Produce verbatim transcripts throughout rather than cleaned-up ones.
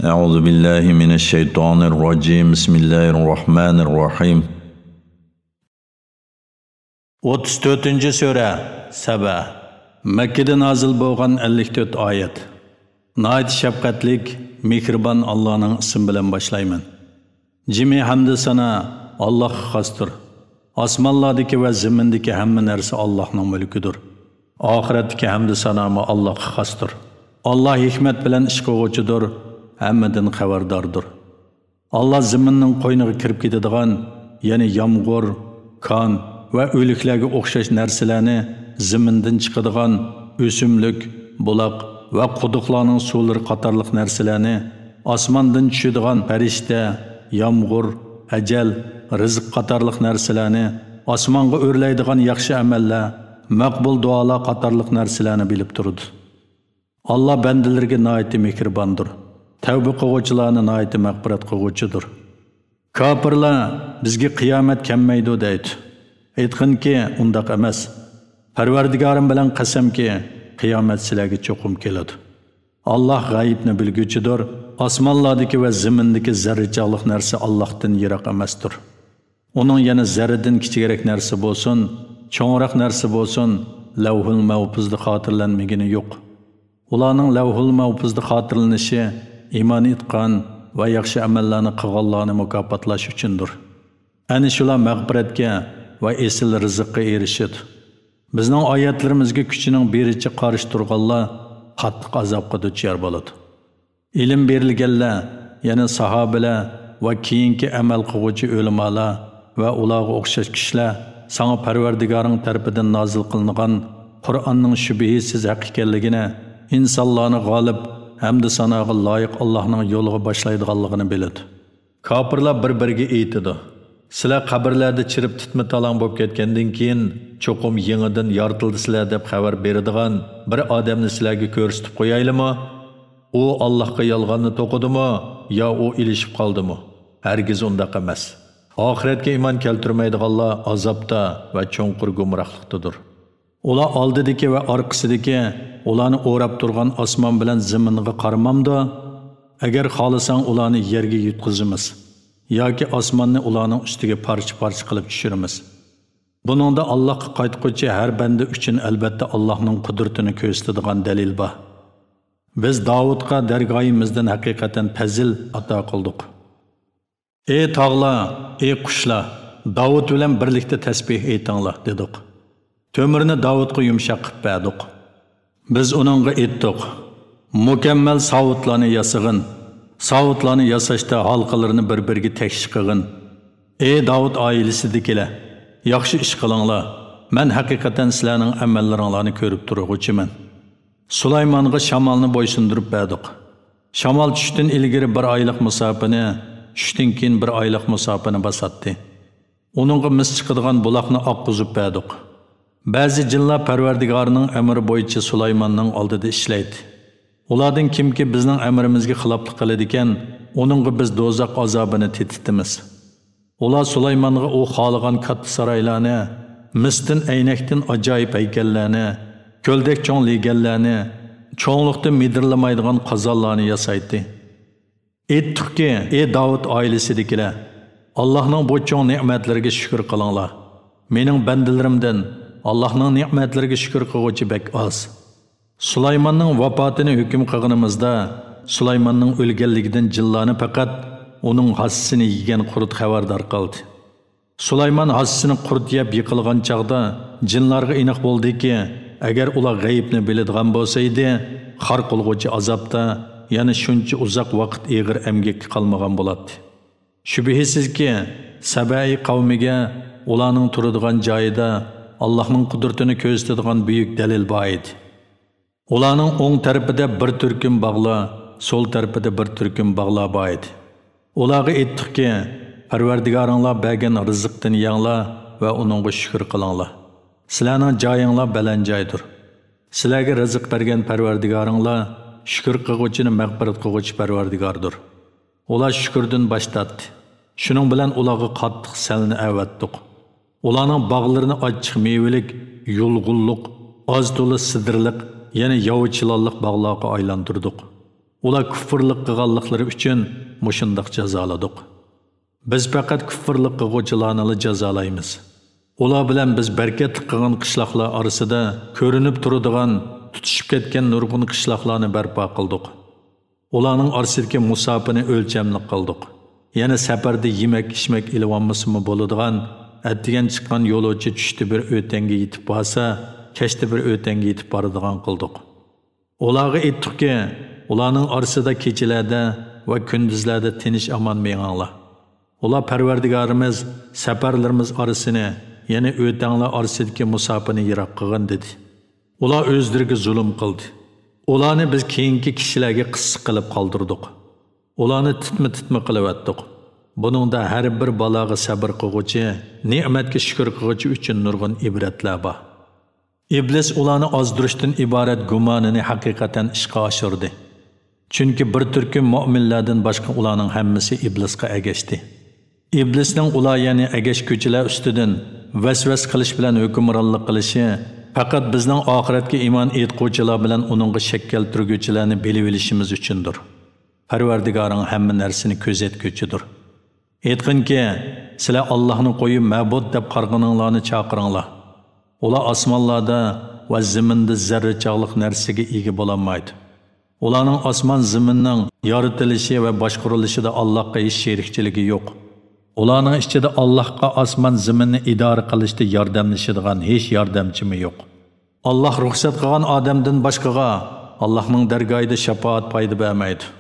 أعوذ بالله من الشيطان الرجيم. بسم الله الرحمن الرحيم. ئوتتۇز تۆتىنچى سۈرە، سەبە. مەككىدە نازىل بولغان ئەللىك تۆت ئايەت. ناھايىتى شەپقەتلىك، مېھرىبان ئاللانىڭ ئىسمى بىلەن باشلايمەن. جىمى ھەمدۇ سانا ئاللاھقا خاستۇر. ئاسمانلاردىكى ۋە زېمىندىكى ھەممە نەرسە ئاللاھنىڭ مۈلكىدۇر. ئاخىرەتتىكى ھەمدۇ سانامۇ ئاللاھقا خاستۇر. ئاللاھ ھېكمەت بىلەن ئىش قىلغۇچىدۇر، ھەممىدىن خەۋەرداردۇر. ئاللاھ زېمىننىڭ قوينىغا كىرىپ كېتىدىغان، يەنى يامغۇر، كان ۋە ئۆلۈكلەرگە ئوخشاش نەرسىلەرنى، زېمىندىن چىقىدىغان ئۆسۈملۈك، بۇلاق ۋە قۇدۇقلارنىڭ سۇلىرى قاتارلىق نەرسىلەرنى، ئاسماندىن چۈشىدىغان پەرىشتە، يامغۇر، ئەجەل، رىزىق قاتارلىق نەرسىلەرنى، ئاسمانغا ئۆرلەيدىغان ياخشى ئەمەللەر، مەقبۇل دۇئالار قاتارلىق نەرسىلەرنى بىلىپ تۇرىدۇ. ئاللاھ بەندىلىرىگە ناھايىتى مېھرىباندۇر. تەۋبە قىلغۇچىلارنى ناھايىتى مەغپىرەت قىلغۇچىدۇر. كاپىرلار، «بىزگە قىيامەت كەلمەيدۇ» دەيدۇ. ئېيتقىنكى، ئۇنداق ئەمەس. پەرۋەردىگارىم بىلەن قەسەمكى، قىيامەت سىلەرگە چوقۇم كېلىدۇ. ئاللاھ غەيىبنى بىلگۈچىدۇر. ئاسمانلاردىكى ۋە زېمىندىكى زەررىچاغلىق نەرسە ئاللاھتىن يىراق ئەمەستۇر. ئۇنىڭ يەنە زەررىدىن كىچىكرەك نەرسە بولسۇن، چوڭراق نەرسە بولسۇن، لەۋھۇل مەھپۇزدا خاتىرىلەنمىگىنى يوق. ئۇلارنىڭ لەۋھۇل مەھپۇزدا خاتىرىلىنىشى ئىمان ئېيتقان ۋە ياخشى ئەمەللەرنى قىلغانلارنى مۇكاپاتلاش ئۈچۈندۇر. ئەنە شۇلار مەغپىرەتكە ۋە ئېسىل رىزىققا ئېرىشىدۇ. بىزنىڭ ئايەتلىرىمىزگە كۈچىنىڭ بېرىچە قارشى تۇرغانلار قاتتىق ئازابقا دۇچار بولىدۇ. ئىلىم بېرىلگەنلەر، يەنى ساھابىلەر ۋە كېيىنكى ئەمەل قىلغۇچى ئۆلىمالار ۋە ئۇلارغا ئوخشاش كىشىلەر ساڭا پەرۋەردىگارىڭ تەرىپىدىن نازىل قىلىنغان قۇرئاننىڭ شۈبھىسىز ھەق ئىكەنلىكىنى، ئىنسانلارنى غالىب ھەمدۇ ساناغا لايىق ئاللاھنىڭ يولىغا باشلايدىغانلىقىنى بىلىدۇ. كاپىرلار بىر-بىرىگە ئېيتىدۇ، «سىلەر قەبرىلەردە چىرىپ تىتما-تالاڭ بولۇپ كەتكەندىن كېيىن، چوقۇم يېڭىدىن يارىتىلىسىلەر» دەپ خەۋەر بېرىدىغان بىر ئادەمنى سىلەرگە كۆرسىتىپ قويايلىمۇ؟ ئۇ ئاللاھقا يالغاننى توقۇدىمۇ يا ئۇ ئېلىشىپ قالدىمۇ؟ ھەرگىز ئۇنداق ئەمەس. ئاخىرەتكە ئىمان كەلتۈرمەيدىغانلار ئازابتا ۋە چوڭقۇر گۇمراھلىقتىدۇر. ئۇلار ئالدىدىكى ۋە ئارقىسىدىكى، ئۇلارنى ئوراپ تۇرغان ئاسمان بىلەن زېمىنغا قارىمامدۇ؟ ئەگەر خالىساڭ ئۇلارنى يەرگە يۇتقۇزىمىز ياكى ئاسماننى ئۇلارنىڭ ئۈستىگە پارچە-پارچە قىلىپ چۈشۈرىمىز. بۇنىڭدا ئاللاھقا قايتقۇچى ھەر بەندە ئۈچۈن ئەلبەتتە ئاللاھنىڭ قۇدرىتىنى كۆرسىتىدىغان دەلىل بار. بىز داۋۇتقا دەرگاھىمىزدىن ھەقىقەتەن پەزىل ئاتا قىلدۇق. «ئى تاغلار، ئى قۇشلار، داۋۇت بىلەن بىرلىكتە تەسبىھ ئېيتىڭلار» دېدۇق. تۆمۈرنى داۋۇتقا يۇمشاق قىلىپ بەردۇق. بىز ئۇنىڭغا ئېيتتۇق، «مۇكەممەل ساۋۇتلارنى ياسىغىن، ساۋۇتلارنى ياساشتا ھالقىلىرىنى بىر-بىرىگە تەكشى قىلغىن. ئى داۋۇت ئائىلىسىدىكىلەر، ياخشى ئىش قىلىڭلار، مەن ھەقىقەتەن سىلەرنىڭ ئەمەللىرىڭلارنى كۆرۈپ تۇرغۇچىمەن.» سۇلايمانغا شامالنى بويسۇندۇرۇپ بەردۇق. شامال چۈشتىن ئىلگىرى بىر ئايلىق مۇساپىنى، چۈشتىن كېيىن بىر ئايلىق مۇساپىنى باساتتى. ئۇنىڭغا مىس چىقىدىغان بۇلاقنى ئاققۇزۇپ بەردۇق. بەزى جىنلار پەرۋەردىگارىنىڭ ئەمرى بويىچە سۇلايماننىڭ ئالدىدا ئىشلەيتتى. ئۇلاردىن كىمكى بىزنىڭ ئەمرىمىزگە خىلاپلىق قىلىدىكەن، ئۇنىڭغا بىز دوزاخ ئازابىنى تېتىتىمىز. ئۇلار سۇلايمانغا ئۇ خالىغان كاتتا سارايلارنى، مىستىن، ئەينەكتىن ئاجايىپ ھەيكەللەرنى، كۆلدەك چوڭ لېگەنلەرنى، چوڭلۇقتا مىدىرلىمايدىغان قازانلارنى ياسايتتى. ئېيتتۇقكى، ئى داۋۇت ئائىلىسىدىكىلەر، ئاللاھنىڭ بۇ چوڭ نېمەتلىرىگە شۈكۈر قىلىڭلار. مېنىڭ بەندىلىرىمدىن ئاللاھنىڭ نېمەتلىرىگە شۈكۈر قىلغۇچى بەك ئاز. سۇلايماننىڭ ۋاپاتىنى ھۆكۈم قىلغىنىمىزدا، سۇلايماننىڭ ئۆلگەنلىكىدىن جىنلارنى پەقەت ئۇنىڭ ھاسىسىنى يېگەن قۇرت خەۋەردار قىلدى. سۇلايمان ھاسىسىنى قۇرت يەپ يىقىلغان چاغدا، جىنلارغا ئېنىق بولدىكى، ئەگەر ئۇلار غەيىبنى بىلىدىغان بولسا ئىدى، خار قىلغۇچى ئازابتا يەنە شۇنچە ئۇزاق ۋاقىت ئېغىر ئەمگەككە قالمىغان بولاتتى. شۈبھىسىزكى، سەبەئىي قەۋمىگە ئۇلارنىڭ تۇرىدىغان جايىدا ئاللاھنىڭ قۇدرىتىنى كۆرسىتىدىغان بۈيۈك دەلىل بار ئىدى. ئۇلارنىڭ ئوڭ تەرىپىدە بىر تۈركۈم باغلار، سول تەرىپىدە بىر تۈركۈم باغلار بار ئىدى. ئۇلارغا ئېيتتۇقكى، پەرۋەردىگارىڭلار بەرگەن رىزىقتىن يەڭلار ۋە ئۇنىڭغا شۈكۈر قىلىڭلار. سىلەرنىڭ جايىڭلار بەلەن جايدۇر. سىلەرگە رىزىق بەرگەن پەرۋەردىگارىڭلار شۈكۈر قىلغۇچىنى مەغپىرەت قىلغۇچى پەرۋەردىگاردۇر. ئۇلار شۈكۈردىن باش تارتتى. شۇنىڭ بىلەن ئۇلارغا قاتتىق سەلنى ئەۋەتتۇق. ئۇلارنىڭ باغلىرىنى ئاچچىق مېۋىلىك، يۇلغۇنلۇق، ئاز-تولا سىدىرلىق، يەنە ياۋا چىلانلىق باغلارغا ئايلاندۇردۇق. ئۇلار كۇفرلۇق قىلغانلىقلىرى ئۈچۈن مۇشۇنداق جازالىدۇق. بىز پەقەت كۇفرلۇق قىلغۇچىلارنىلا جازالايمىز. ئۇلار بىلەن بىز بەرىكەتلىك قىلغان قىشلاقلار ئارىسىدا كۆرۈنۈپ تۇرىدىغان، تۇتىشىپ كەتكەن نۇرغۇن قىشلاقلارنى بەرپا قىلدۇق. ئۇلارنىڭ ئارىسىدىكى مۇساپىنى ئۆلچەملىك قىلدۇق. يەنە سەپەردە يېمەك-ئىچمەك ئېلىۋالمىسىمۇ بولىدىغان، ئەتىگەن چىققان يولۇچى چۈشتە بىر ئۆتەڭگە يېتىپ بارسا، كەچتە بىر ئۆتەڭگە يېتىپ بارىدىغان قىلدۇق. ئۇلارغا ئېيتتۇقكى، ئۇلارنىڭ ئارىسىدا كېچىلەردە ۋە كۈندۈزلەردە تىنچ-ئامان مېڭىڭلار. ئۇلار، پەرۋەردىگارىمىز سەپەرلىرىمىز ئارىسىنى، يەنى ئۆتەڭلار ئارىسىدىكى مۇساپىنى يىراق قىلغىن، دېدى. ئۇلار ئۆزلىرىگە زۇلۇم قىلدى. ئۇلارنى بىز كېيىنكى كىشىلەرگە قىسسە قىلىپ قالدۇردۇق. ئۇلارنى تىتما-تىتما قىلىۋەتتۇق. بۇنىڭدا ھەر بىر بالاغا سەبىر قىلغۇچى، نېمەتكە شۈكۈر قىلغۇچى ئۈچۈن نۇرغۇن ئىبرەتلەر بار. ئىبلىس ئۇلارنى ئازدۇرۇشتىن ئىبارەت گۇمانىنى ھەقىقەتەن ئىشقا ئاشۇردى. چۈنكى بىر تۈركۈم مۆمىنلەردىن باشقا ئۇلارنىڭ ھەممىسى ئىبلىسقا ئەگەشتى. ئىبلىسنىڭ ئۇلار، يەنى ئەگەشكۈچىلەر ئۈستىدىن ۋەسۋەسە قىلىش بىلەن ھۆكۈمرانلىق قىلىشى پەقەت بىزنىڭ ئاخىرەتكە ئىمان ئېيتقۇچىلار بىلەن ئۇنىڭغا شەك كەلتۈرگۈچىلەرنى بىلىۋېلىشىمىز ئۈچۈندۇر. پەرۋەردىگارىڭ ھەممە نەرسىنى كۆزەتكۈچىدۇر. ئېيتقىنكى، سىلەر ئاللاھنى قويۇپ مەبۇد دەپ قارىغىنىڭلارنى چاقىرىڭلار. ئۇلار ئاسمانلاردا ۋە زېمىندا زەررە چاغلىق نەرسىگە ئىگە بولالمايدۇ. ئۇلارنىڭ ئاسمان زېمىننىڭ يارىتىلىشى ۋە باشقۇرۇلۇشىدا ئاللاھقا ھېچ شېرىكچىلىكى يوق. ئۇلارنىڭ ئىچىدە ئاللاھقا ئاسمان زېمىننى ئىدارە قىلىشتا ياردەملىشىدىغان ھېچ ياردەمچىمۇ يوق. ئاللاھ رۇخسەت قىلغان ئادەمدىن باشقىغا ئاللاھنىڭ دەرگاھىدا شاپائەت پايدا بەرمەيدۇ.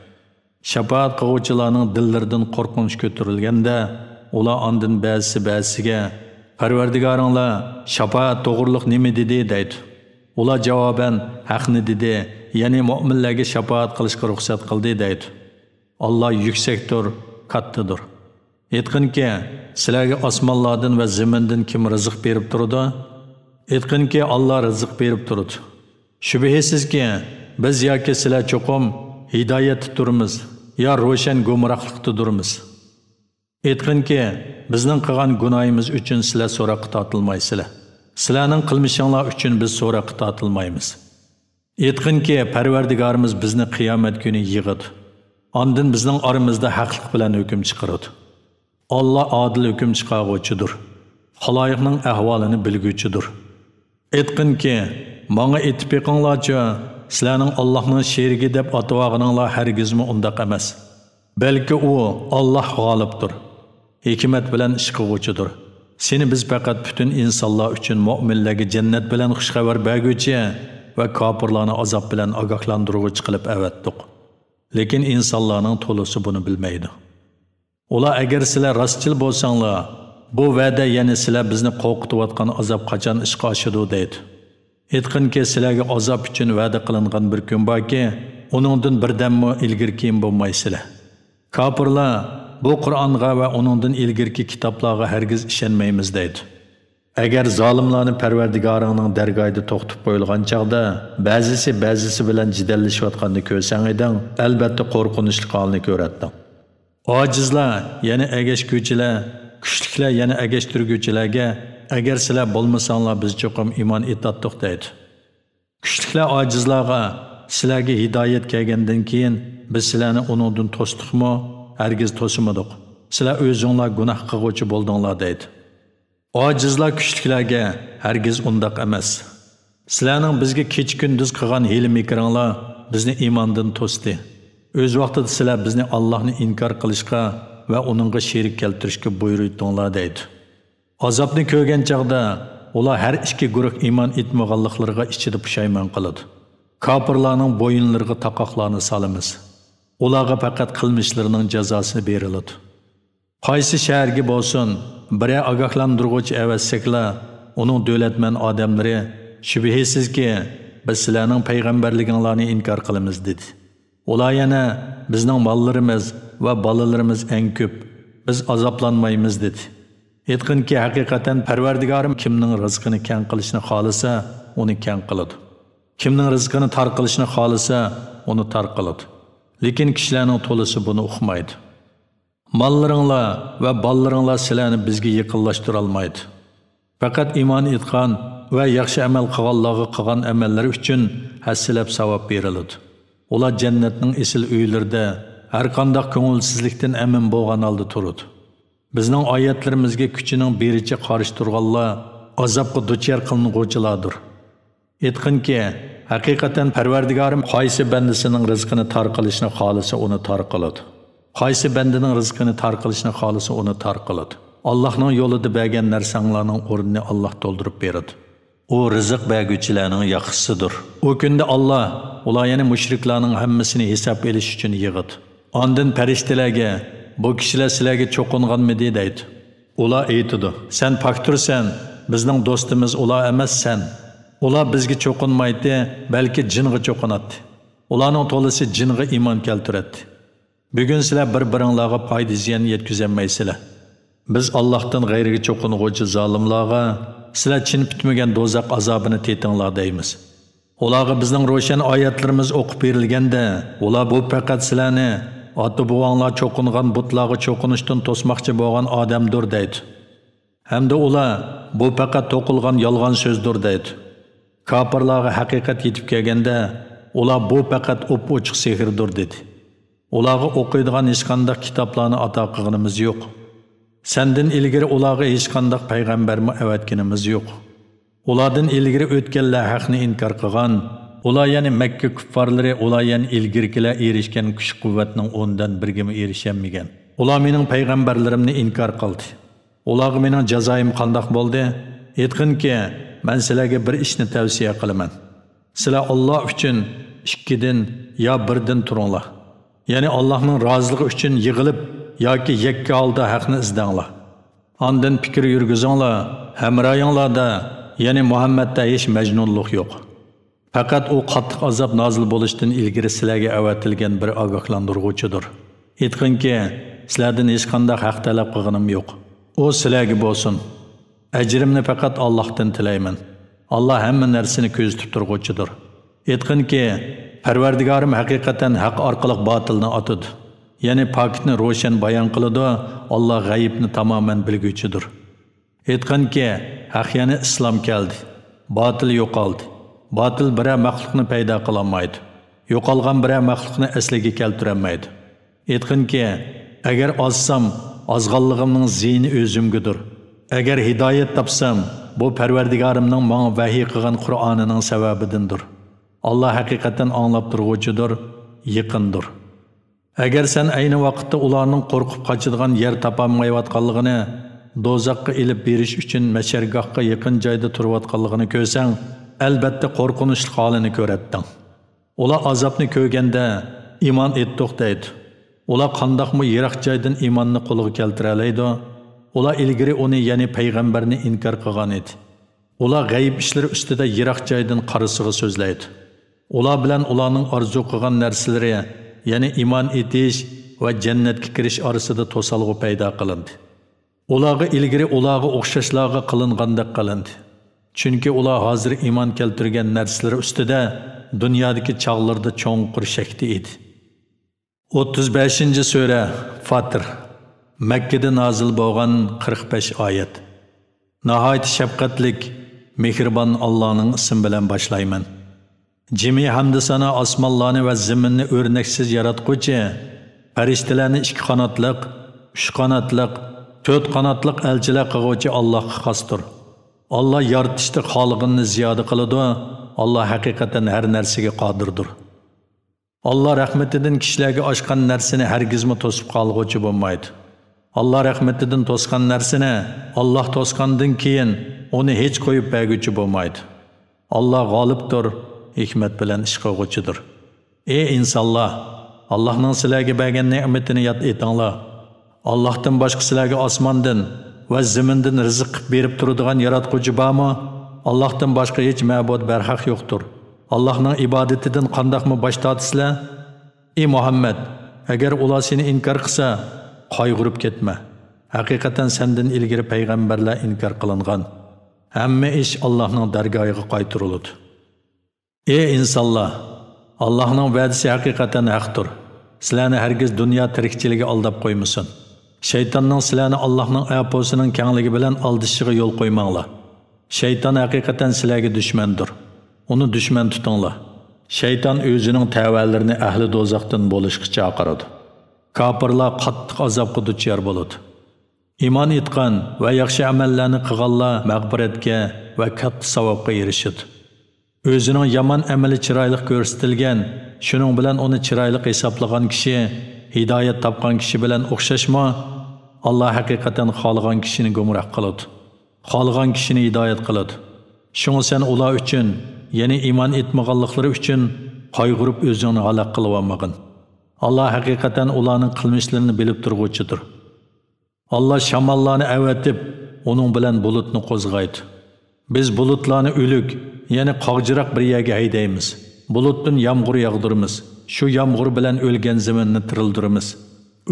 شاپائەت قىلغۇچىلارنىڭ دىللىرىدىن قورقۇنچ كۆتۈرۈلگەندە، ئۇلار ئاندىن بەزىسى بەزىسىگە، پەرۋەردىگارىڭلار شاپائەت توغرۇلۇق نېمە دېدى؟ دەيدۇ. ئۇلار جاۋابەن، ھەقنى دېدى، يەنى مۆمىنلەرگە شاپائەت قىلىشقا رۇخسەت قىلدى، دەيدۇ. ئاللاھ يۈكسەكتۇر، كاتتىدۇر. ئېيتقىنكى، سىلەرگە ئاسمانلاردىن ۋە زېمىندىن كىم رىزىق بېرىپ تۇرىدۇ؟ ئېيتقىنكى، ئاللاھ رىزىق بېرىپ تۇرىدۇ. شۈبھىسىزكى، بىز ياكى سىلەر چوقۇم ھىدايەتتە تۇرىمىز، يا روشەن گۇمراھلىقتا تۇرىمىز. ئېيتقىنكى، بىزنىڭ قىلغان گۇناھىمىز ئۈچۈن سىلەر سوراققا تارتىلمايسىلەر. سىلەرنىڭ قىلمىشىڭلار ئۈچۈن بىز سوراققا تارتىلمايمىز. ئېيتقىنكى، پەرۋەردىگارىمىز بىزنى قىيامەت كۈنى يىغىدۇ. ئاندىن بىزنىڭ ئارىمىزدا ھەقلىق بىلەن ھۆكۈم چىقىرىدۇ. ئاللاھ ئادىل ھۆكۈم چىقارغۇچىدۇر. خالايىقنىڭ ئەھۋالىنى بىلگۈچىدۇر. ئېيتقىنكى، ماڭا ئېيتىپ بېقىڭلارچۇ، سىلەرنىڭ ئاللاھنىڭ شېرىكى دەپ ئاتىۋالغىنىڭلار ھەرگىزمۇ ئۇنداق ئەمەس. بەلكى ئۇ، ئاللاھ غالىبتۇر، ھېكمەت بىلەن ئىش قىلغۇچىدۇر. سېنى بىز پەقەت پۈتۈن ئىنسانلار ئۈچۈن مۆمىنلەرگە جەننەت بىلەن خۇش خەۋەر بەرگۈچى ۋە كاپىرلارنى ئازاب بىلەن ئاگاھلاندۇرغۇچى قىلىپ ئەۋەتتۇق. لېكىن ئىنسانلارنىڭ تولىسى بۇنى بىلمەيدۇ. ئۇلار، ئەگەر سىلەر راستچىل بولساڭلار، بۇ ۋەدە، يەنى سىلەر بىزنى قورقۇتۇۋاتقان ئازاب قاچان ئىشقا ئاشىدۇ؟ دەيدۇ. ئېيتقىنكى، سىلەرگە ئازاب ئۈچۈن ۋەدە قىلىنغان بىر كۈن باركى، ئۇنىڭدىن بىردەممۇ ئىلگىرى-كېيىن بولمايسىلەر. كاپىرلار بۇ قۇرئانغا ۋە ئۇنىڭدىن ئىلگىرىكى كىتابلارغا ھەرگىز ئىشەنمەيمىز دەيدۇ. ئەگەر زالىملارنى پەرۋەردىگارىڭنىڭ دەرگاھىدا توختىتىپ قويۇلغان چاغدا، بەزىسى بەزىسى بىلەن جېدەللىشىۋاتقاننى كۆرسەڭ ئىدىڭ، ئەلبەتتە قورقۇنچلۇق ھالنى كۆرەتتىڭ. ئاجىزلار، يەنى ئەگەشكۈچىلەر، كۈچلۈكلەر، يەنى ئەگەشتۈرگۈچىلەرگە، ئەگەر سىلەر بولمىساڭلار، بىز چوقۇم ئىمان ئېيتاتتۇق دەيدۇ. كۈچلۈكلەر ئاجىزلارغا، سىلەرگە ھىدايەت كەلگەندىن كېيىن، بىز سىلەرنى ئۇنىڭدىن توستۇقمۇ؟ ھەرگىز توسمىدۇق. سىلەر ئۆزۈڭلار گۇناھ قىلغۇچى بولدۇڭلار دەيدۇ. ئاجىزلار كۈچلۈكلەرگە، ھەرگىز ئۇنداق ئەمەس. سىلەرنىڭ بىزگە كېچە-كۈندۈز قىلغان ھىيلە-مىكرىڭلار بىزنى ئىماندىن توستى. ئۆز ۋاقتىدا سىلەر بىزنى ئاللاھنى ئىنكار قىلىشقا ۋە ئۇنىڭغا شېرىك كەلتۈرۈشكە بۇيرۇيتتۇڭلار دەيدۇ. ئازابنى كۆرگەن چاغدا ئۇلار، ھەر ئىككى گۇرۇھ ئىمان ئېيتمىغانلىقلىرىغا ئىچىدە پۇشايمان قىلىدۇ. كاپىرلارنىڭ بويۇنلىرىغا تاقاقلارنى سالىمىز. ئۇلارغا پەقەت قىلمىشلىرىنىڭ جازاسى بېرىلىدۇ. قايسى شەھەرگە بولسۇن، بىرەر ئاگاھلاندۇرغۇچى ئەۋەتسەكلا، ئۇنىڭ دۆلەتمەن ئادەملىرى، شۈبھىسىزكى، بىز سىلەرنىڭ پەيغەمبەرلىكىڭلارنى ئىنكار قىلىمىز، دېدى. ئۇلار يەنە، بىزنىڭ ماللىرىمىز ۋە بالىلىرىمىز ئەڭ كۆپ، بىز ئازابلانمايمىز، دېدى. ئېيتقىنكى، ھەقىقەتەن پەرۋەردىگارىم كىمنىڭ رىزقىنى كەڭ قىلىشنى خالىسا، ئۇنى كەڭ قىلىدۇ. كىمنىڭ رىزقىنى تار قىلىشنى خالىسا، ئۇنى تار قىلىدۇ. لېكىن كىشىلەرنىڭ تولىسى بۇنى ئۇقمايدۇ. ماللىرىڭلار ۋە بالىلىرىڭلار سىلەرنى بىزگە يېقىنلاشتۇرالمايدۇ. پەقەت ئىمان ئېيتقان ۋە ياخشى ئەمەل قىلغانلارغا قىلغان ئەمەللىرى ئۈچۈن ھەسسىلەپ ساۋاب بېرىلىدۇ. ئۇلار جەننەتنىڭ ئېسىل ئۆيلىرىدە ھەرقانداق كۆڭۈلسىزلىكتىن ئەمىن بولغان ھالدا تۇرىدۇ. بىزنىڭ ئايەتلىرىمىزگە كۈچىنىڭ بېرىچە قارشى تۇرغانلار ئازابقا دۇچار قىلىنغۇچىلاردۇر. ئېيتقىنكى، ھەقىقەتەن پەرۋەردىگارىم قايسى بەندىسىنىڭ رىزقىنى تار قىلىشنى خالىسا، ئۇنى تار قىلىدۇ. قايسى بەندىنىڭ رىزقىنى تار قىلىشنى خالىسا، ئۇنى تار قىلىدۇ. ئاللاھنىڭ يولىدا بەرگەن نەرسەڭلارنىڭ ئورنىنى ئاللاھ تولدۇرۇپ بېرىدۇ. ئۇ رىزىق بەرگۈچىلەرنىڭ ياخشىسىدۇر. ئۇ كۈندە ئاللاھ، ئۇلار يەنى مۇشرىكلارنىڭ ھەممىسىنى ھېساب ئېلىش ئۈچۈن يىغىدۇ. ئاندىن پەرىشتىلەرگە، بۇ كىشىلەر سىلەرگە چوقۇنغانمىدى دەيدۇ. ئۇلار ئېيتىدۇ، سەن پاكتۇرسەن، بىزنىڭ دوستىمىز ئۇلار ئەمەس سەن. ئۇلار بىزگە چوقۇنمايتتى، بەلكى جىنغا چوقۇناتتى. ئۇلارنىڭ تولىسى جىنغا ئىمان كەلتۈرەتتى. بۈگۈن سىلەر بىر-بىرىڭلارغا پايدا زىيان يەتكۈزەلمەيسىلەر. بىز ئاللاھتىن غەيرىگە چوقۇنغۇچى زالىملارغا، سىلەر چىن پۈتمىگەن دوزاخ ئازابىنى تېتىڭلار دەيمىز. ئۇلارغا بىزنىڭ روشەن ئايەتلىرىمىز ئوقۇپ بېرىلگەندە، ئۇلار بۇ پەقەت سىلەرنى ئاتا-بوۋاڭلار چوقۇنغان بۇتلارغا چوقۇنۇشتىن توسماقچى بولغان ئادەمدۇر دەيدۇ. ھەمدە ئۇلار، بۇ پەقەت توقۇلغان يالغان سۆزدۇر دەيدۇ. كاپىرلارغا ھەقىقەت يېتىپ كەلگەندە، ئۇلار بۇ پەقەت ئوپئوچۇق سېھىردۇر دېدى. ئۇلارغا ئوقۇيدىغان ھېچقانداق كىتابلارنى ئاتا قىلغىنىمىز يوق. سەندىن ئىلگىرى ئۇلارغا ھېچقانداق پەيغەمبەرمۇ ئەۋەتكىنىمىز يوق. ئۇلاردىن ئىلگىرى ئۆتكەنلەر ھەقنى ئىنكار قىلغان، ئۇلار يەنى مەككە كۇپپارلىرى، ئۇلار يەنى ئىلگىرىكىلەر ئېرىشكەن كۈچ-قۇۋۋەتنىڭ ئوندىن بىرىگىمۇ ئېرىشەلمىگەن. ئۇلار مېنىڭ پەيغەمبەرلىرىمنى ئىنكار قىلدى. ئۇلارغا مېنىڭ جازايىم قانداق بولدى؟ ئېيتقىنكى، مەن سىلەرگە بىر ئىشنى تەۋسىيە قىلىمەن. سىلەر ئاللا ئۈچۈن ئىككىدىن يا بىردىن تۇرۇڭلار. يەنى ئاللانىڭ رازىلىقى ئۈچۈن يىغىلىپ ياكى يەككە ھالدا ھەقنى ئىزدەڭلار. ئاندىن پىكىر يۈرگۈزۈڭلار، ھەمراھىڭلاردا، يەنى مۇھەممەدتە ھېچ مەجنۇنلۇق يوق. پەقەت ئۇ قاتتىق ئازاب نازىل بولۇشتىن ئىلگىرى سىلەرگە ئەۋەتىلگەن بىر ئاگاھلاندۇرغۇچىدۇر. ئېيتقىنكى، سىلەردىن ھېچقانداق ھەق تەلەپ قىلغىنىم يوق. ئۇ سىلەرگە بولسۇن. ئەجرىمنى پەقەت ئاللاھتىن تىلەيمەن. ئاللاھ ھەممە نەرسىنى كۆزىتىپ تۇرغۇچىدۇر. ئېيتقىنكى، پەرۋەردىگارىم ھەقىقەتەن ھەق ئارقىلىق باتىلنى ئاتىدۇ. يەنى پاكىتنى روشەن بايان قىلىدۇ، ئاللاھ غەيىبنى تامامەن بىلگۈچىدۇر. ئېيتقىنكى، ھەق يەنى ئىسلام كەلدى. باتىل يوقالدى. باتىل بىرەر مەخلۇقنى پەيدا قىلالمايدۇ. يوقالغان بىرەر مەخلۇقنى ئەسلىگە كەلتۈرەلمەيدۇ. ئېيتقىنكى، ئەگەر ئازسام، ئازغانلىقىمنىڭ زىيىنى ئۆزۈمگىدۇر. ئەگەر ھىدايەت تاپسام، بۇ پەرۋەردىگارىمنىڭ ماڭا ۋەھىي قىلغان قۇرئانىنىڭ سەۋەبىدىندۇر. ئاللاھ ھەقىقەتەن ئاڭلاپ تۇرغۇچىدۇر، يېقىندۇر. ئەگەر سەن ئەينى ۋاقىتتا ئۇلارنىڭ قورقۇپ قاچىدىغان يەر تاپالمايۋاتقانلىقىنى، دوزاخقا ئېلىپ بېرىش ئۈچۈن مەشەرگاھقا يېقىن جايدا تۇرۇۋاتقانلىقىنى كۆرسەڭ، ئەلبەتتە قورقۇنچلۇق ھالىنى كۆرەتتىڭ. ئۇلار ئازابنى كۆرگەندە، ئىمان ئېيتتۇق دەيدۇ. ئۇلار قانداقمۇ يىراق جايدىن ئىماننى قولغا كەلتۈرەلەيدۇ؟ ئۇلار ئىلگىرى ئۇنى، يەنى پەيغەمبەرنى ئىنكار قىلغان ئىدى. ئۇلار غەيىب ئىشلىرى ئۈستىدە يىراق جايدىن قارىسىغا سۆزلەيدۇ. ئۇلار بىلەن ئۇلارنىڭ ئارزۇ قىلغان نەرسىلىرى، يەنى ئىمان ئېيتىش ۋە جەننەتكە كىرىش ئارىسىدا توسالغۇ پەيدا قىلىندى. ئۇلارغا ئىلگىرى ئۇلارغا ئوخشاشلارغا قىلىنغاندەك قىلىندى. چۈنكى ئۇلار ھازىر ئىمان كەلتۈرگەن نەرسىلىرى ئۈستىدە دۇنيادىكى چاغلىرىدا چوڭقۇر شەكتە ئىدى. ئوتتۇز بەشىنچى سۈرە، فاتىر. مەككىدە نازىل بولغان، قىرىق بەش ئايەت. ناھايىتى شەپقەتلىك، مېھرىبان ئاللانىڭ ئىسمى بىلەن باشلايمەن. جىمى ھەمدۇسانا ئاسمانلارنى ۋە زېمىننى ئۆرنەكسىز ياراتقۇچى، پەرىشتىلەرنى ئىككى قاناتلىق، ئۈچ قاناتلىق، تۆت قاناتلىق ئەلچىلەر قىلغۇچى ئاللاھقا خاستۇر. ئاللا يارىتىشتا خالىغىنىنى زىيادە قىلىدۇ. ئاللا ھەقىقەتەن ھەر نەرسىگە قادىردۇر. ئاللا رەھمىتىدىن كىشىلەرگە ئاچقان نەرسىنى ھەرگىزمۇ توسۇپ قالغۇچى بولمايدۇ. ئاللا رەھمىتىدىن توسقان نەرسىنى ئاللا توسقاندىن كېيىن ئۇنى ھېچ قويۇپ بەرگۈچى بولمايدۇ. ئاللا غالىبتۇر، ھېكمەت بىلەن ئىش قىلغۇچىدۇر. ئەي ئىنسانلار! ئاللانىڭ سىلەرگە بەرگەن نېمىتىنى ياد ئېتىڭلار. ئاللاھتىن باشقا سىلەرگە ئاسماندىن ۋە زېمىندىن رىزىق قىلىپ بېرىپ تۇرىدىغان ياراتقۇچى بارمۇ؟ ئاللاھتىن باشقا ھېچ مەبۇد بەرھەق يوقتۇر. ئاللاھنىڭ ئىبادىتىدىن قانداقمۇ باش تارتىسىلەر؟ ئى مۇھەممەد، ئەگەر ئۇلار سېنى ئىنكار قىلسا، قايغۇرۇپ كەتمە. ھەقىقەتەن سەندىن ئىلگىرى پەيغەمبەرلەر ئىنكار قىلىنغان. ھەممە ئىش ئاللاھنىڭ دەرگاھىغا قايتۇرۇلىدۇ. ئەي ئىنسانلار! ئاللاھنىڭ ۋەدىسى ھەقىقەتەن ھەقتۇر. سىلەرنى ھەرگىز دۇنيا تىرىكچىلىكى ئالداپ قويمىسۇن. شەيتاننىڭ سىلەرنى ئاللاھنىڭ ئەپۇسىنىڭ كەڭلىكى بىلەن ئالدىشىشىغا يول قويماڭلار. شەيتان ھەقىقەتەن سىلەرگە دۈشمەندۇر. ئۇنى دۈشمەن تۇتۇڭلار. شەيتان ئۆزىنىڭ تەۋەلىرىنى ئەھلى دوزاختىن بولۇشقا چاقىرىدۇ. كاپىرلار قاتتىق ئازابقا دۇچار بولىدۇ. ئىمان ئېيتقان ۋە ياخشى ئەمەللەرنى قىلغانلار مەغپىرەتكە ۋە كاتتا ساۋابقا ئېرىشىدۇ. ئۆزىنىڭ يامان ئەمىلى چىرايلىق كۆرسىتىلگەن، شۇنىڭ بىلەن ئۇنى چىرايلىق ھېسابلىغان كىشى ھىدايەت تاپقان كىشى بىلەن ئوخشاشمۇ؟ ئاللا ھەقىقەتەن خالىغان كىشىنى گۇمراھ قىلىدۇ، خالىغان كىشىنى ھىدايەت قىلىدۇ. شۇڭا سەن ئۇلار ئۈچۈن، يەنى ئىمان ئېيتمىغانلىقلىرى ئۈچۈن قايغۇرۇپ ئۆزۈڭنى ھالاك قىلىۋالمىغىن. ئاللا ھەقىقەتەن ئۇلارنىڭ قىلمىشلىرىنى بىلىپ تۇرغۇچىدۇر. ئاللا شاماللارنى ئەۋەتىپ، ئۇنىڭ بىلەن بۇلۇتنى قوزغايدۇ. بىز بۇلۇتلارنى ئۆلۈك، يەنى قاغجىراق بىر يەرگە ھەيدەيمىز. بۇلۇتتىن يامغۇر ياغدۇرىمىز. شۇ يامغۇر بىلەن ئۆلگەن زېمىننى تىرىلدۈرىمىز.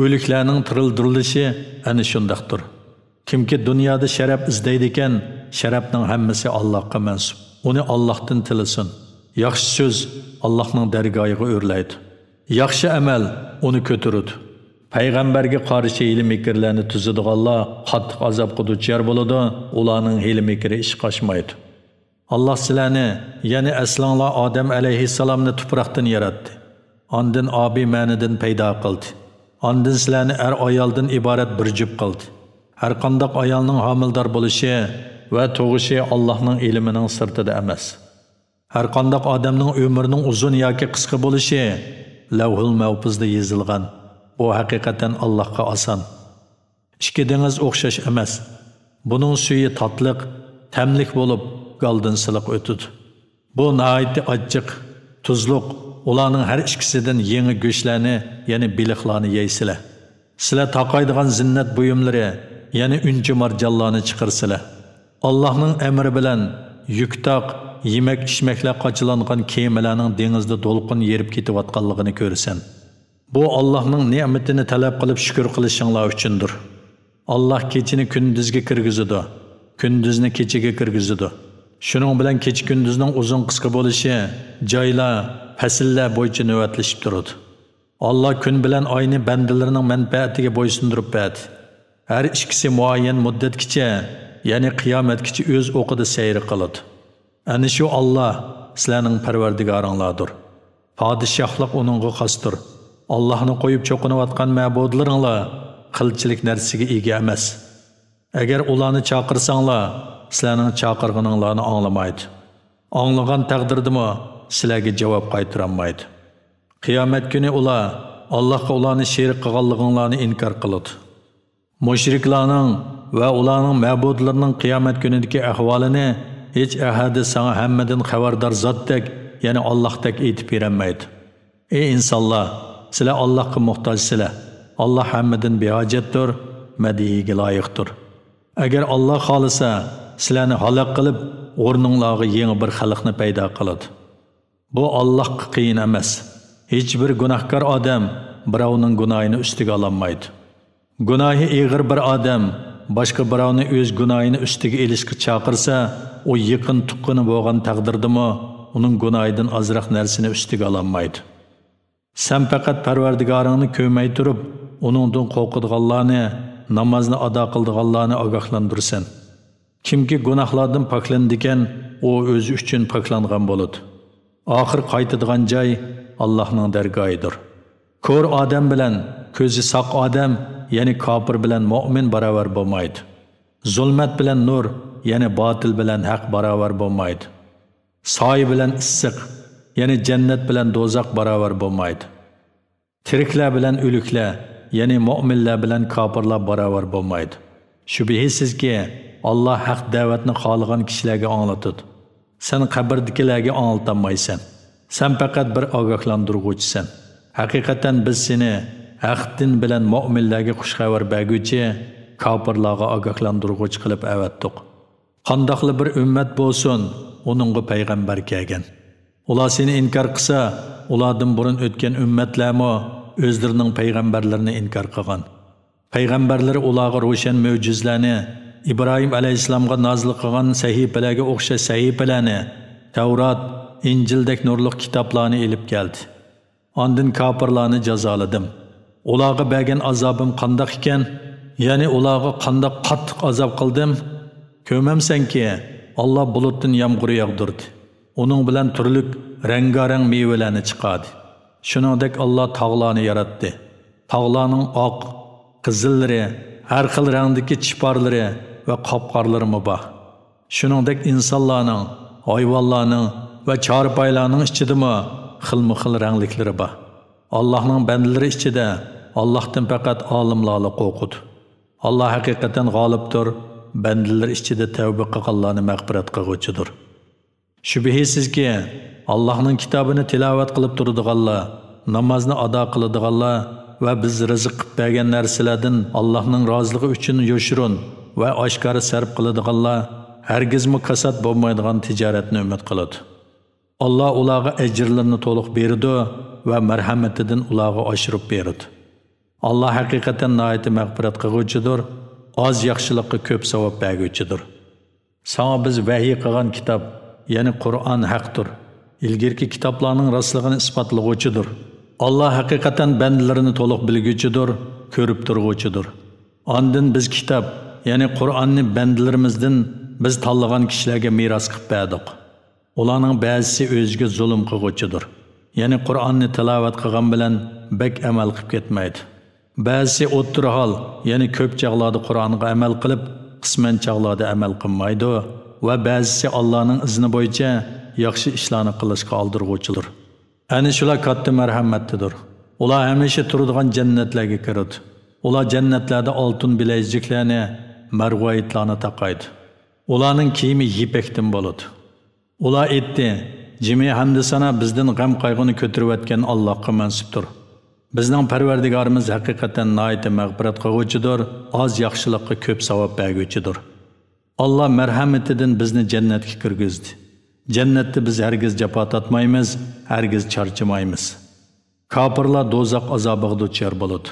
ئۆلۈكلەرنىڭ تىرىلدۈرۈلۈشى ئەنە شۇنداقتۇر. كىمكى دۇنيادا شەرەپ ئىزدەيدىكەن، شەرەپنىڭ ھەممىسى ئاللاغا مەنسۇپ. ئۇنى ئاللاھتىن تىلىسۇن. ياخشى سۆز ئاللاھنىڭ دەرگاھىغا ئۆرلەيدۇ. ياخشى ئەمەل ئۇنى كۆتۈرىدۇ. پەيغەمبەرگە قارشى ھىيلە-مىكىرلەرنى تۈزىدىغانلار قاتتىق ئازابقا دۇچار بولىدۇ، ئۇلارنىڭ ھىيلە-مىكرى ئىشقا ئاشمايدۇ. ئاللا سىلەرنى، يەنى ئەسلىڭلار ئادەم ئەلەيھىسسالامنى تۇپراقتىن ياراتتى. ئاندىن ئابى مەنىدىن پەيدا قىلدى. ئاندىن سىلەرنى ئەر-ئايالدىن ئىبارەت بىر جۈپ قىلدى. ھەرقانداق ئايالنىڭ ھامىلىدار بولۇشى ۋە تۇغۇشى ئاللاھنىڭ ئىلمىنىڭ سىرتىدا ئەمەس. ھەرقانداق ئادەمنىڭ ئۆمرىنىڭ ئۇزۇن ياكى قىسقا بولۇشى لەۋھۇل مەھپۇزدا يېزىلغان. بۇ ھەقىقەتەن ئاللاھقا ئاسان. ئىككى دېڭىز ئوخشاش ئەمەس. بۇنىڭ سۈيى تاتلىق، تەملىك بولۇپ، گالدىن سىلىق ئۆتىدۇ. بۇ ناھايىتى ئاچچىق، تۇزلۇق، ئۇلارنىڭ ھەر ئىككىسىدىن يېڭى گۆشلەرنى، يەنى بېلىقلارنى يەيسىلەر. سىلەر تاقايدىغان زىننەت بۇيۇملىرى، يەنى ئۈنچە-مارجانلارنى چىقىرىسىلەر. ئاللاھنىڭ ئەمرى بىلەن يۈك-تاق، يېمەك-ئىچمەكلەر قاچىلانغان كېمىلەرنىڭ دېڭىزدا دولقۇن يېرىپ كېتىۋاتقانلىقىنى كۆرىسەن. بۇ ئاللاھنىڭ نېمىتىنى تەلەپ قىلىپ شۈكۈر قىلىشىڭلار ئۈچۈندۇر. ئاللاھ كېچىنى كۈندۈزگە كىرگۈزىدۇ، كۈندۈزنى كېچىگە كىرگۈزىدۇ. شۇنىڭ بىلەن كېچە-كۈندۈزنىڭ ئۇزۇن-قىسقا بولۇشى جايلار، پەسىللەر بويىچە نۆۋەتلىشىپ تۇرىدۇ. ئاللاھ كۈن بىلەن ئاينى بەندىلىرىنىڭ مەنپەئەتىگە بويسۇندۇرۇپ بەردى. ھەر ئىككىسى مۇئەييەن مۇددەتكىچە، يەنى قىيامەتكىچە ئۆز ئوقىدا سەير قىلىدۇ. ئەنە شۇ ئاللاھ سىلەرنىڭ پەرۋەردىگارىڭلاردۇر. پادىشاھلىق ئۇنىڭغا خاستۇر. ئاللاھنى قويۇپ چوقۇنۇۋاتقان مەبۇدلىرىڭلار قىلچىلىك نەرسىگە ئىگە ئەمەس. ئەگەر ئۇلارنى چاقىرساڭلار، سىلەرنىڭ چاقىرغىنىڭلارنى ئاڭلىمايدۇ. ئاڭلىغان تەقدىردىمۇ سىلەرگە جاۋاب قايتۇرالمايدۇ. قىيامەت كۈنى ئۇلار ئاللاھقا ئۇلارنى شېرىك قىلغانلىقىڭلارنى ئىنكار قىلىدۇ. مۇشرىكلارنىڭ ۋە ئۇلارنىڭ مەبۇدلىرىنىڭ قىيامەت كۈنىدىكى ئەھۋالىنى ھېچ ئەھەدى ساڭا ھەممىدىن خەۋەردار زاتتەك، يەنى ئاللاھتەك ئېيتىپ بېرەلمەيدۇ. ئەي ئىنسانلار، سىلەر ئاللاھقا موھتاجسىلەر. ئاللاھ ھەممىدىن بىھاجەتتۇر، مەدھىيىگە لايىقتۇر. ئەگەر ئاللاھ خالىسا، سىلەرنى ھالاك قىلىپ، ئورنۇڭلارغا يېڭى بىر خەلقنى پەيدا قىلىدۇ. بۇ ئاللاھقا قىيىن ئەمەس. ھېچبىر گۇناھكار ئادەم بىراۋنىڭ گۇناھىنى ئۈستىگە ئالالمايدۇ. گۇناھى ئېغىر بىر ئادەم باشقا بىراۋنى ئۆز گۇناھىنى ئۈستىگە ئېلىشقا چاقىرسا، ئۇ يېقىن تۇغقىنى بولغان تەقدىردىمۇ ئۇنىڭ گۇناھىدىن ئازراق نەرسىنى ئۈستىگە ئالالمايدۇ. سەن پەقەت پەرۋەردىگارىڭنى كۆرمەي تۇرۇپ، ئۇنىڭدىن قورقىدىغانلارنى، نامازنى ئادا قىلىدىغانلارنى ئاگاھلاندۇرىسەن. كىمكى گۇناھلاردىن پاكلىنىدىكەن، ئۇ ئۆزى ئۈچۈن پاكلانغان بولىدۇ. ئاخىر قايتىدىغان جاي ئاللاھنىڭ دەرگاھىدۇر. كور ئادەم بىلەن كۆزى ساق ئادەم، يەنى كاپىر بىلەن مۆمىن باراۋەر بولمايدۇ. زۇلمەت بىلەن نۇر، يەنى باتىل بىلەن ھەق باراۋەر بولمايدۇ. سايە بىلەن ئىسسىق، يەنى جەننەت بىلەن دوزاخ باراۋەر بولمايدۇ. تىرىكلەر بىلەن ئۆلۈكلەر، يەنى مۆمىنلەر بىلەن كاپىرلار باراۋەر بولمايدۇ. شۈبھىسىزكى، ئاللاھ ھەق دەۋەتنى خالىغان كىشىلەرگە ئاڭلىتىدۇ. سەن قەبرىدىكىلەرگە ئاڭلىتالمايسەن. سەن پەقەت بىر ئاگاھلاندۇرغۇچىسەن. ھەقىقەتەن بىز سېنى ھەق دىن بىلەن مۆمىنلەرگە خۇش خەۋەر بەرگۈچى، كاپىرلارغا ئاگاھلاندۇرغۇچى قىلىپ ئەۋەتتۇق. قانداقلا بىر ئۈممەت بولسۇن، ئۇنىڭغا پەيغەمبەر كەلگەن. ئۇلار سېنى ئىنكار قىلسا، ئۇلاردىن بۇرۇن ئۆتكەن ئۈممەتلەرمۇ ئۆزلىرىنىڭ پەيغەمبەرلىرىنى ئىنكار قىلغان. پەيغەمبەرلىرى ئۇلارغا روشەن مۆجىزىلەرنى، ئىبراھىم ئەلەيھىسسالامغا نازىل قىلغان سەھىپىلەرگە ئوخشاش سەھىپىلەرنى، تەۋرات، ئىنجىلدەك نۇرلۇق كىتابلارنى ئېلىپ كەلدى. ئاندىن كاپىرلارنى جازالىدىم. ئۇلارغا بەرگەن ئازابىم قانداق ئىكەن؟ يەنى ئۇلارغا قانداق قاتتىق ئازاب قىلدىم؟ كۆرمەمسەنكى، ئاللا بۇلۇتتىن يامغۇر ياغدۇردى. ئۇنىڭ بىلەن تۈرلۈك رەڭگارەڭ مېۋىلەرنى چىقاردى. شۇنىڭدەك ئاللا تاغلارنى ياراتتى. تاغلارنىڭ ئاق، قىزىللىرى، ھەر خىل رەڭدىكى چىپارلىرى ۋە قاپقارلىرىمۇ بار. شۇنىڭدەك ئىنسانلارنىڭ، ھايۋانلارنىڭ ۋە چارپايلارنىڭ ئىچىدىمۇ خىلمۇ خىل رەڭلىكلىرى بار. ئاللاھنىڭ بەندىلىرى ئىچىدە ئاللاھتىن پەقەت ئالىملارلا قورقىدۇ. ئاللا ھەقىقەتەن غالىبتۇر، بەندىلىرى ئىچىدە تەۋبە قىلغانلارنى مەغپىرەت قىلغۇچىدۇر. شۈبھىسىزكى، ئاللاھنىڭ كىتابىنى تىلاۋەت قىلىپ تۇرىدىغانلار، نامازنى ئادا قىلىدىغانلار ۋە بىز رىزىق قىلىپ بەرگەن نەرسىلەردىن ئاللاھنىڭ رازىلىقى ئۈچۈن يوشۇرۇن ۋە ئاشكارا سەرپ قىلىدىغانلار ھەرگىزمۇ كاسات بولمايدىغان تىجارەتنى ئۈمىد قىلىدۇ. ئاللا ئۇلارغا ئەجىرلىرىنى تولۇق بېرىدۇ ۋە مەرھەمىتىدىن ئۇلارغا ئاشۇرۇپ بېرىدۇ. ئاللا ھەقىقەتەن ناھايىتى مەغپىرەت قىلغۇچىدۇر، ئاز ياخشىلىققا كۆپ ساۋاب بەرگۈچىدۇر. ساڭا بىز ۋەھىي قىلغان كىتاب، يەنى قۇرئان ھەقتۇر. ئىلگىرىكى كىتابلارنىڭ راستلىقىنى ئىسپاتلىغۇچىدۇر. ئاللا ھەقىقەتەن بەندىلىرىنى تولۇق بىلگۈچىدۇر، كۆرۈپ تۇرغۇچىدۇر. ئاندىن بىز كىتاب، يەنى قۇرئاننى بەندىلىرىمىزدىن بىز تاللىغان كىشىلەرگە مىراس قىلىپ بەردۇق. ئۇلارنىڭ بەزىسى ئۆزىگە زۇلۇم قىلغۇچىدۇر. يەنى قۇرئاننى تىلاۋەت قىلغان بىلەن بەك ئەمەل قىلىپ كەتمەيدۇ. بەزىسى ئوتتۇرا ھال، يەنى كۆپ چاغلاردا قۇرئانغا ئەمەل قىلىپ، قىسمەن چاغلاردا ئەمەل قىلمايدۇ ۋە بەزىسى ئاللانىڭ ئىزنى بويىچە ياخشى ئىشلارنى قىلىشقا ئالدىرغۇچىدۇر. ئەنە شۇلار كاتتا مەرھەمەتتىدۇر. ئۇلار ھەمىشە تۇرىدىغان جەننەتلەرگە كىرىدۇ. ئۇلار جەننەتلەردە ئالتۇن بىلەيزۈكلەرنى، مەرۋايىتلارنى تاقايدۇ. ئۇلارنىڭ كىيىمى يىپەكتىن بولىدۇ. ئۇلار ئېيتتى، جىمى ھەمدۇسانا بىزدىن غەم-قايغۇنى كۆتۈرۈۋەتكەن ئاللاھقا مەنسۇپتۇر. بىزنىڭ پەرۋەردىگارىمىز ھەقىقەتەن ناھايىتى مەغپىرەت قىلغۇچىدۇر، ئاز ياخشىلىققا كۆپ ساۋاب بەرگۈچىدۇر. ئاللا مەرھەمىتىدىن بىزنى جەننەتكە كىرگۈزدى. جەننەتتە بىز ھەرگىز جاپا تارتمايمىز، ھەرگىز چارچىمايمىز. كاپىرلار دوزاخ ئازابىغا دۇچار بولىدۇ.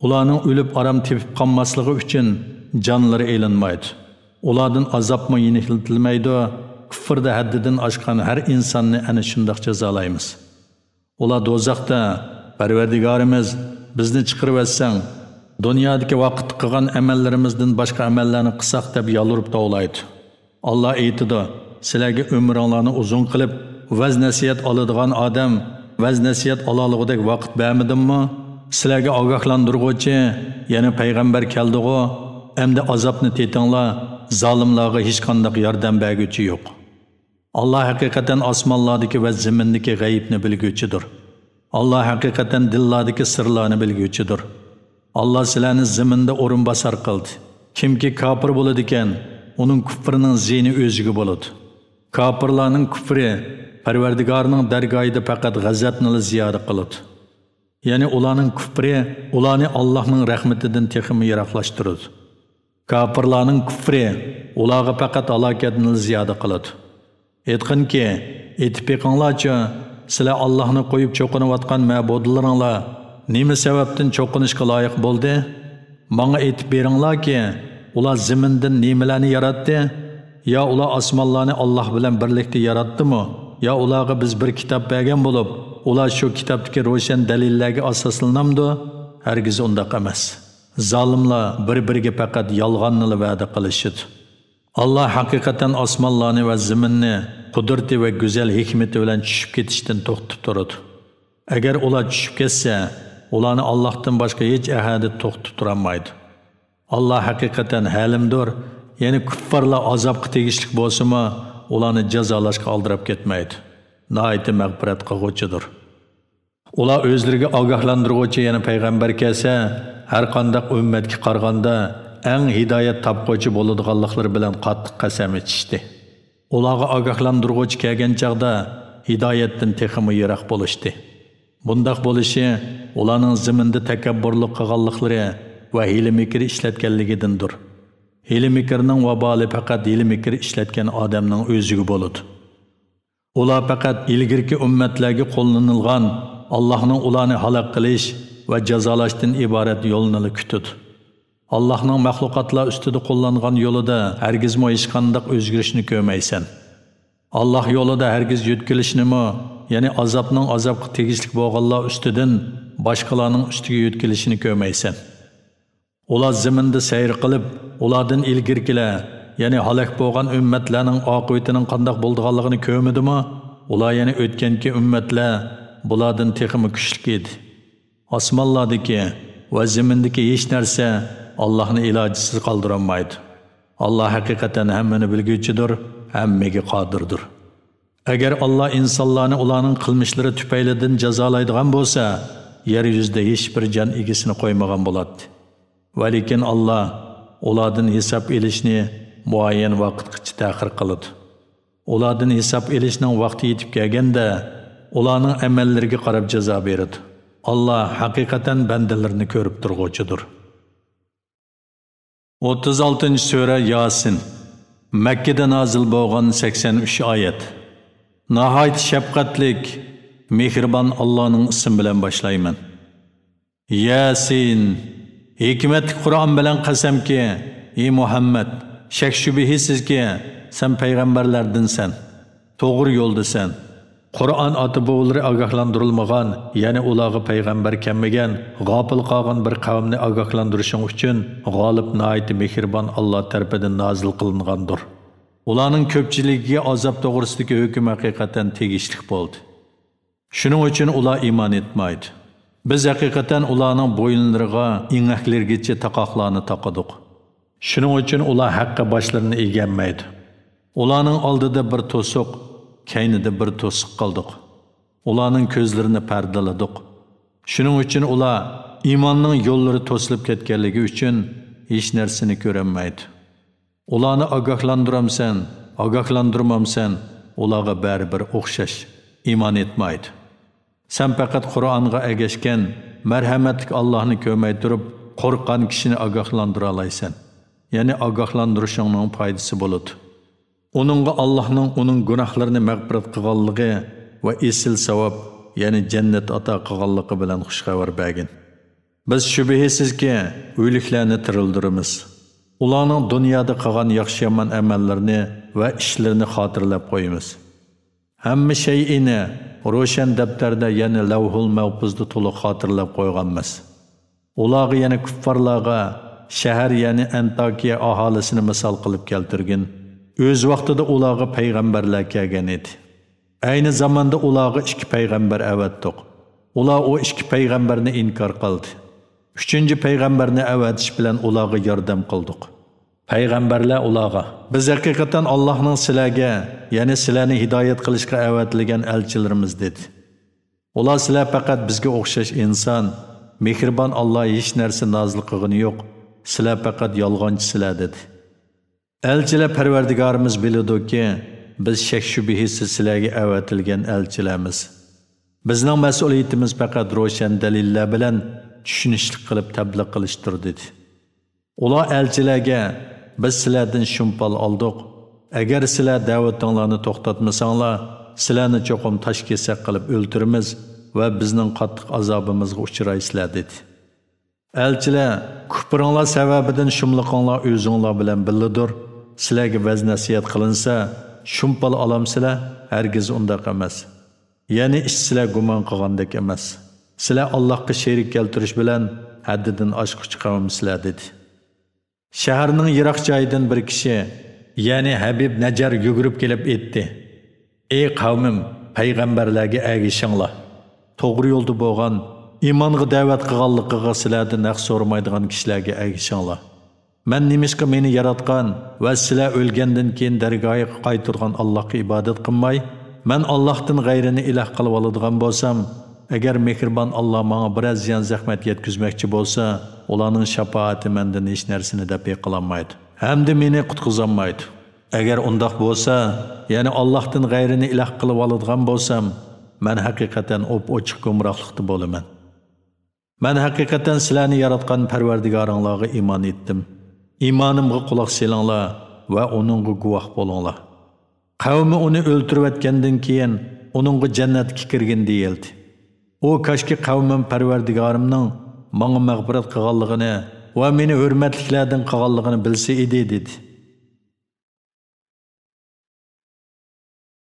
ئۇلارنىڭ ئۆلۈپ ئارام تېپىپ قالماسلىقى ئۈچۈن جانلىرى ئېلىنمايدۇ. ئۇلاردىن ئازابمۇ يېنىكلىتىلمەيدۇ. كۇفردا ھەددىدىن ئاشقان ھەر ئىنساننى ئەنە شۇنداق جازالايمىز. ئۇلار دوزاختا، پەرۋەردىگارىمىز، بىزنى چىقىرىۋەتسەڭ، دۇنيادىكى ۋاقىتتا قىلغان ئەمەللىرىمىزدىن باشقا ئەمەللەرنى قىلساق دەپ يالۋۇرۇپ توۋلايدۇ. ئاللا ئېيتىدۇ، سىلەرگە ئۆمرۈڭلارنى ئۇزۇن قىلىپ، ۋەز-نەسىھەت ئالىدىغان ئادەم ۋەز-نەسىھەت ئالالىغۇدەك ۋاقىت بەرمىدىممۇ؟ سىلەرگە ئاگاھلاندۇرغۇچى، يەنى پەيغەمبەر كەلدىغۇ؟ ئەمدى ئازابنى تېتىڭلار، زالىملارغا ھېچقانداق ياردەم بەرگۈچى يوق. ئاللا ھەقىقەتەن ئاسمانلاردىكى ۋە زېمىندىكى غەيىبنى بىلگۈچىدۇر. ئاللا ھەقىقەتەن دىللاردىكى سىرلارنى بىلگۈچىدۇر. ئاللا سىلەرنى زېمىندا ئورۇنباسار قىلدى. كىمكى كاپىر بولىدىكەن، ئۇنىڭ كۇفرىنىڭ زىيىنى ئۆزىگە بولىدۇ. كاپىرلارنىڭ كۇفرى پەرۋەردىگارىنىڭ دەرگاھىدا پەقەت غەزەپنىلا زىيادە قىلىدۇ. يەنى ئۇلارنىڭ كۇفرى ئۇلارنى ئاللاھنىڭ رەھمىتىدىن تېخىمۇ يىراقلاشتۇرىدۇ. كاپىرلارنىڭ كۇفرى ئۇلارغا پەقەت ھالاكەتنىلا زىيادە قىلىدۇ. ئېيتقىنكى، ئېيتىپ بېقىڭلارچۇ، سىلەر ئاللاھنى قويۇپ چوقۇنۇۋاتقان مەبۇدلىرىڭلار نېمە سەۋەبتىن چوقۇنۇشقا لايىق بولدى؟ ماڭا ئېيتىپ بېرىڭلاركى، ئۇلار زېمىندىن نېمىلەرنى ياراتتى؟ يا ئۇلار ئاسمانلارنى ئاللاھ بىلەن بىرلىكتە ياراتتىمۇ؟ يا ئۇلارغا بىز بىر كىتاب بەرگەن بولۇپ، ئۇلار شۇ كىتابتىكى روشەن دەلىللەرگە ئاساسلىنامدۇ؟ ھەرگىز ئۇنداق ئەمەس. زالىملار بىر-بىرىگە پەقەت يالغاننىلا ۋەدە قىلىشىدۇ. ئاللاھ ھەقىقەتەن ئاسمانلارنى ۋە زېمىننى قۇدرىتى ۋە گۈزەل ھېكمىتى بىلەن چۈشۈپ كېتىشتىن توختىتىپ تۇرىدۇ. ئەگەر ئۇلار چۈشۈپ كەتسە، ئۇلارنى ئاللاھتىن باشقا ھېچ ئەھەدى توختىتىپ تۇرالمايدۇ. ئاللاھ ھەقىقەتەن ھەلىمدۇر، يەنى كۇففارلار ئازابقا تېگىشلىك بولسىمۇ، ئۇلارنى جازالاشقا ئالدىراپ كەتمەيدۇ. ناھايىتى مەغپىرەت قىلغۇچىدۇر. ئۇلار ئۆزلىرىگە ئاگاھلاندۇرغۇچى يەنە پەيغەمبەر كەلسە، ھەرقانداق ئۈممەتكە قارىغاندا ئەڭ ھىدايەت تاپقۇچى بولىدىغانلىقلىرى بىلەن قاتتىق قەسەم ئىچىشتى. ئۇلارغا ئاگاھلاندۇرغۇچى كەلگەن چاغدا ھىدايەتتىن تېخىمۇ يىراق بولۇشتى. بۇنداق بولۇشى ئۇلارنىڭ زېمىندا تەكەببۇرلۇق قىلغانلىقلىرى ۋە ھىيلە-مىكىر ئىشلەتكەنلىكىدىندۇر. ھىيلە-مىكىرنىڭ ۋابالى پەقەت ھىيلە-مىكىر ئىشلەتكەن ئادەمنىڭ ئۆزىگە بولىدۇ. ئۇلار پەقەت ئىلگىرىكى ئۈممەتلەرگە قوللىنىلغان ئاللاھنىڭ ئۇلارنى ھالاك قىلىش ۋە جازالاشتىن ئىبارەت يولىنىلا كۈتىدۇ. ئاللاھنىڭ مەخلۇقاتلار ئۈستىدە قوللانغان يولىدا ھەرگىزمۇ ھېچقانداق ئۆزگىرىشنى كۆرمەيسەن. ئاللاھ يولىدا ھەرگىز يۆتكىلىشنىمۇ، يەنى ئازابنىڭ ئازابقا تېگىشلىك بولغانلار ئۈستىدىن باشقىلارنىڭ ئۈستىگە يۆتكىلىشىنى كۆرمەيسەن. ئۇلار زېمىندا سەير قىلىپ، ئۇلاردىن ئىلگىرىكىلەر، يەنى ھالاك بولغان ئۈممەتلەرنىڭ ئاقىۋىتىنىڭ قانداق بولىدىغانلىقىنى كۆرمىدىمۇ؟ ئۇلار، يەنى ئۆتكەنكى ئۈممەتلەر، بۇلاردىن تېخىمۇ كۈچلۈك ئىدى. ئاسمانلاردىكى ۋە زېمىندىكى ھېچ نەرسە ئاللاھنى ئىلاجىسىز قالدۇرالمايدۇ. ئاللاھ ھەقىقەتەن ھەممىنى بىلگۈچىدۇر، ھەممىگە قادىردۇر. ئەگەر ئاللاھ ئىنسانلارنى ئۇلارنىڭ قىلمىشلىرى تۈپەيلىدىن جازالايدىغان بولسا، يەر يۈزىدە ھېچبىر جان ئىگىسىنى قويمىغان بولاتتى. ۋەلىكىن ئاللاھ ئۇلاردىن ھېساب ئېلىشنى مۇئەييەن ۋاقىتقىچە تەخىر قىلىدۇ. ئۇلاردىن ھېساب ئېلىشنىڭ ۋاقتى يېتىپ كەلگەندە، ئۇلارنىڭ ئەمەللىرىگە قاراپ جازا بېرىدۇ. ئاللاھ ھەقىقەتەن بەندىلىرىنى كۆرۈپ تۇرغۇچىدۇر. ئوتتۇز ئالتىنچى سۈرە ياسىن. مەككىدە نازىل بولغان، سەكسەن ئۈچ ئايەت. ناھايىتى شەپقەتلىك، مېھرىبان ئاللانىڭ ئىسمى بىلەن باشلايمەن. ياسىن. ھېكمەتلىك قۇرئان بىلەن قەسەمكى، ئى مۇھەممەد، شەك-شۈبھىسىزكى، سەن پەيغەمبەرلەردىنسەن. توغرا يولدىسەن. قۇرئان ئاتا-بوۋىلىرى ئاگاھلاندۇرۇلمىغان، يەنى ئۇلارغا پەيغەمبەر كەلمىگەن، غاپىل قالغان بىر قەۋمنى ئاگاھلاندۇرۇشۇڭ ئۈچۈن غالىب، ناھايىتى مېھرىبان ئاللا تەرىپىدىن نازىل قىلىنغاندۇر. ئۇلارنىڭ كۆپچىلىكىگە ئازاب توغرىسىدىكى ھۆكۈم ھەقىقەتەن تېگىشلىك بولدى. شۇنىڭ ئۈچۈن ئۇلار ئىمان ئېيتمايدۇ. بىز ھەقىقەتەن ئۇلارنىڭ بويۇنلىرىغا ئېڭەكلىرىگىچە تاقاقلارنى تاقىدۇق. شۇنىڭ ئۈچۈن ئۇلار ھەققە باشلىرىنى ئېگەلمەيدۇ. ئۇلارنىڭ ئالدىدا بىر توسۇق، كەينىدە بىر توسۇق قىلدۇق. ئۇلارنىڭ كۆزلىرىنى پەردىلىدۇق. شۇنىڭ ئۈچۈن ئۇلار ئىماننىڭ يوللىرى توسۇلۇپ كەتكەنلىكى ئۈچۈن ھېچ نەرسىنى كۆرەلمەيدۇ. ئۇلارنى ئاگاھلاندۇرامسەن، ئاگاھلاندۇرمامسەن، ئۇلارغا بەرىبىر ئوخشاش، ئىمان ئېيتمايدۇ. سەن پەقەت قۇرئانغا ئەگەشكەن، مەرھەمەتلىك ئاللاھنى كۆرمەي تۇرۇپ، قورققان كىشىنى ئاگاھلاندۇرالايسەن. يەنى ئاگاھلاندۇرۇشۇڭنىڭ پايدىسى بولىدۇ. ئۇنىڭغا ئاللاھنىڭ ئۇنىڭ گۇناھلىرىنى مەغپىرەت قىلغانلىقى ۋە ئېسىل ساۋاب، يەنى جەننەت ئاتا قىلغانلىقى بىلەن خۇش خەۋەر بەرگىن. بىز شۈبھىسىزكى، ئۆلۈكلەرنى تىرىلدۈرىمىز. ئۇلارنىڭ دۇنيادا قىلغان ياخشى-يامان ئەمەللىرىنى ۋە ئىشلىرىنى خاتىرىلەپ قويىمىز. ھەممە شەيئىنى روشەن دەپتەردە، يەنى لەۋھۇل مەھپۇزدا تولۇق خاتىرىلەپ قويغانمىز. ئۇلارغا، يەنى كۇپپارلارغا، شەھەر، يەنى ئەنتاكىيە ئاھالىسىنى مىسال قىلىپ كەلتۈرگىن. ئۆز ۋاقتىدا ئۇلارغا پەيغەمبەرلەر كەلگەن ئىدى. ئەينى زاماندا ئۇلارغا ئىككى پەيغەمبەر ئەۋەتتۇق. ئۇلار ئۇ ئىككى پەيغەمبەرنى ئىنكار قىلدى. ئۈچىنچى پەيغەمبەرنى ئەۋەتىش بىلەن ئۇلارغا ياردەم قىلدۇق. پەيغەمبەرلەر ئۇلارغا، بىز ھەقىقەتەن ئاللاھنىڭ سىلەرگە، يەنى سىلەرنى ھىدايەت قىلىشقا ئەۋەتىلگەن ئەلچىلىرىمىز، دېدى. ئۇلار، سىلەر پەقەت بىزگە ئوخشاش ئىنسان، مېھرىبان ئاللا ھېچ نەرسە نازىل قىلغىنى يوق، سىلەر پەقەت يالغانچىسىلەر، دېدى. ئەلچىلەر، پەرۋەردىگارىمىز بىلىدۇكى، بىز شەك-شۈبھىسىز سىلەرگە ئەۋەتىلگەن ئەلچىلەرمىز. بىزنىڭ مەسئۇلىيىتىمىز پەقەت روشەن دەلىللەر بىلەن چۈشىنىشلىك قىلىپ تەبلىغ قىلىشتۇر، دېدى. ئۇلار ئەلچىلەرگە، بىز سىلەردىن شۇمپال ئالدۇق. ئەگەر سىلەر دەۋىتىڭلارنى توختاتمىساڭلار، سىلەرنى چوقۇم تاش كېسەك قىلىپ ئۆلتۈرىمىز ۋە بىزنىڭ قاتتىق ئازابىمىزغا ئۇچرايسىلەر، دېدى. ئەلچىلەر، كۇپرىڭلار سەۋەبىدىن شۇملۇقۇڭلار ئۆزۈڭلار بىلەن بىللىدۇر. سىلەرگە ۋەز-نەسىھەت قىلىنسا، شۇمپال ئالامسىلەر؟ ھەرگىز ئۇنداق ئەمەس. يەنى ئىش سىلەر گۇمان قىلغاندەك ئەمەس. سىلەر ئاللاھقا شېرىك كەلتۈرۈش بىلەن ھەددىدىن ئاشقۇچى قەۋمسىلەر، دېدى. شەھەرنىڭ يىراق جايىدىن بىر كىشى، يەنى ھەبىب نەججار يۈگۈرۈپ كېلىپ ئېيتتى: ئەي قەۋمىم، پەيغەمبەرلەرگە ئەگىشىڭلار. توغرا يولدا بولغان، ئىمانغا دەۋەت قىلغانلىقىغا سىلەردىن ھەق سورىمايدىغان كىشىلەرگە ئەگىشىڭلار. مەن نېمىشقا مېنى ياراتقان ۋە سىلەر ئۆلگەندىن كېيىن دەرگاھىغا قايتۇرغان ئاللاھقا ئىبادەت قىلماي، مەن ئاللاھتىن غەيرىنى ئىلاھ قىلىۋالىدىغان بولسام، ئەگەر مېھرىبان ئاللا ماڭا بىرەر زىيان-زەخمەت يەتكۈزمەكچى بولسا، ئۇلارنىڭ شاپائىتى مەندىن ھېچ نەرسىنى دەپئى قىلالمايدۇ ھەمدە مېنى قۇتقۇزالمايدۇ. ئەگەر ئۇنداق بولسا، يەنى ئاللاھتىن غەيرىنى ئىلاھ قىلىۋالىدىغان بولسام، مەن ھەقىقەتەن ئوپئوچۇق گۇمراھلىقتا بولىمەن. مەن ھەقىقەتەن سىلەرنى ياراتقان پەرۋەردىگارىڭلارغا ئىمان ئېيتتىم. ئىمانىمغا قۇلاق سېلىڭلار ۋە ئۇنىڭغا گۇۋاھ بولۇڭلار. قەۋمى ئۇنى ئۆلتۈرۈۋەتكەندىن كېيىن، ئۇنىڭغا جەننەتكە كىرگىن دېيىلدى. ئۇ، كاشكى قەۋمىم پەرۋەردىگارىمنىڭ ماڭا مەغپىرەت قىلغانلىقىنى ۋە مېنى ھۆرمەتلىكلەردىن قىلغانلىقىنى بىلسە ئىدى، دېدى.